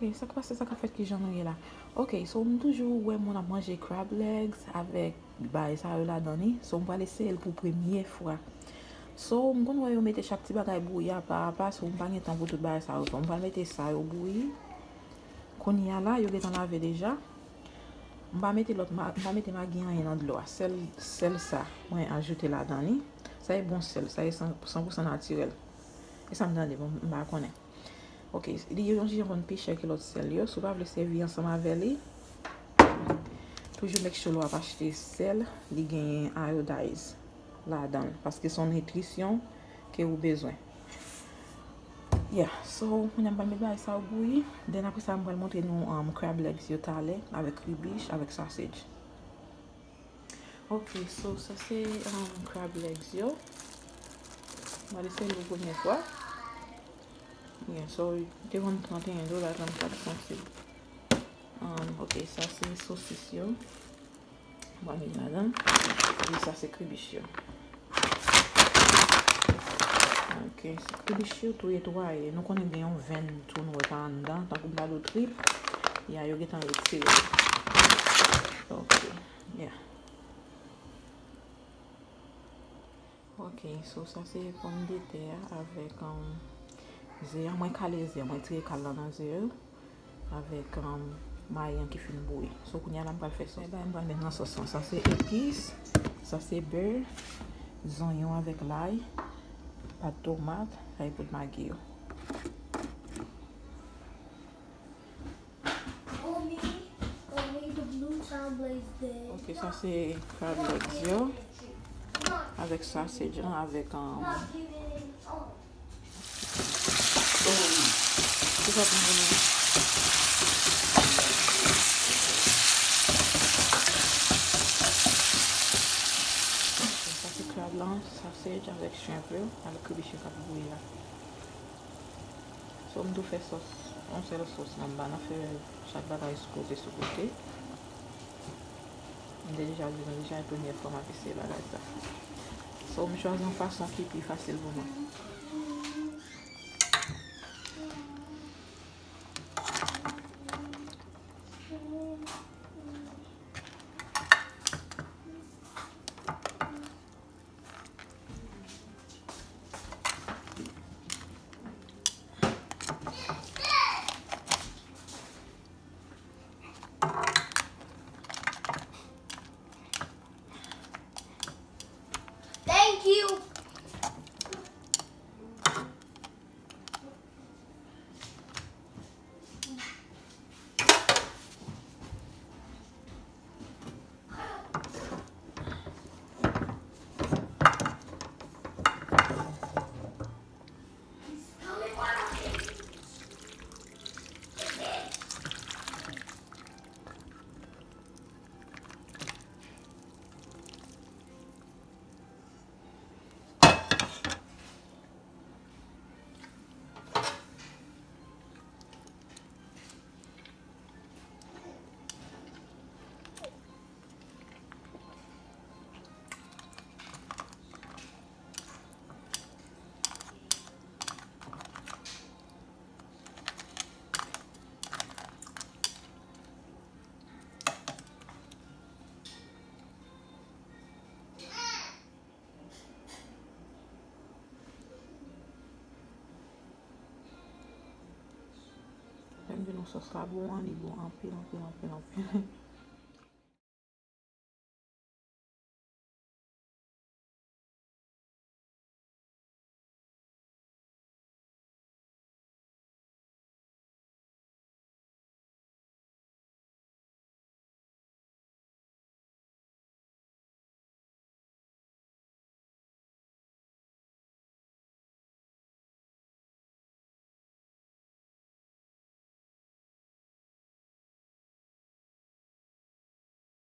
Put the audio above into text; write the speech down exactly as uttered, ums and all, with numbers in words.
Ok, sa k pase, sa k ap fèt, kijan nou ye la? Ok, so m toujou wè moun ap manje crab legs avèk bagay sa yo ladan li. So m pral eseye l pou premye fwa. So m konn wè yo mete chak ti bagay bouyi apa apa, so m pa gen tan pou tout bagay sa yo. So m pral mete sa yo bouyi. Kounye a la, yo gentan lave deja. M pa mete lòt ma-, m pa mete magi anyen nan dlo a. Sèl, sèl sa mwen ajoute ladan li. Sa e bon sèl, sa e san, san pou san natirèl. E sa m tande, bon, m pa konnen. Ok, li yon jan konn pi chè ke lòt sèl yo. Si w pa vle sèvi ansanm avè li, toujou make sure lè w ap achte sèl, li genyen iodize ladan l, paske se yon nitrisyon ke ou bezwen. Yeah, so, kounye a m pral met bagay sa yo bouyi. Then apre sa, m pral montre nou, um, crab legs yo talè avèk kribich, avèk sausage. Ok, so sa se, um, crab legs yo. M pral eseye l pou premye fwa. Yeah, so, li te vann trannteyen dola, trannkat san se. Um, ok, sa se sosis yo. M pral met ladan. E sa se kribich yo. Ok, se kribich yo tou netwaye. Nou konnen gen yon venn tou nou wè pa anndan, tankou blado trip. Ya, yo gentan retire. Ok, yeah. Ok, so sa se pòmdetè a avèk, um, ze a. Mwen kale ze a, mwen tire kal la nan ze yo avèk, um, mayi an ki fin bouyi. So kounye a la m pral fè sòs. Ebyen, m pral met nan sòs lan. Sa se epis, sa se bè, zonyon avèk lay, pat tomat, sa e poud magi yo. Ok, sa se crab legs yo. Avèk sausage lan, avèk, um, sa se crab lan, sausage avèk shrimp yo, avèk kribich yo k ap bouyi la. So, m tou fè sòs, yon sèl sòs la, m pa nan fè chak bagay sou kote, sou kote. M te deja di nou deja, e premye fwa m ap eseye bagay sa. So, m chwazi yon fason ki pi fasil pou mwen. Thank you. Lè m di nou sòs la bon an, li bon anpil, anpil, anpil, anpil.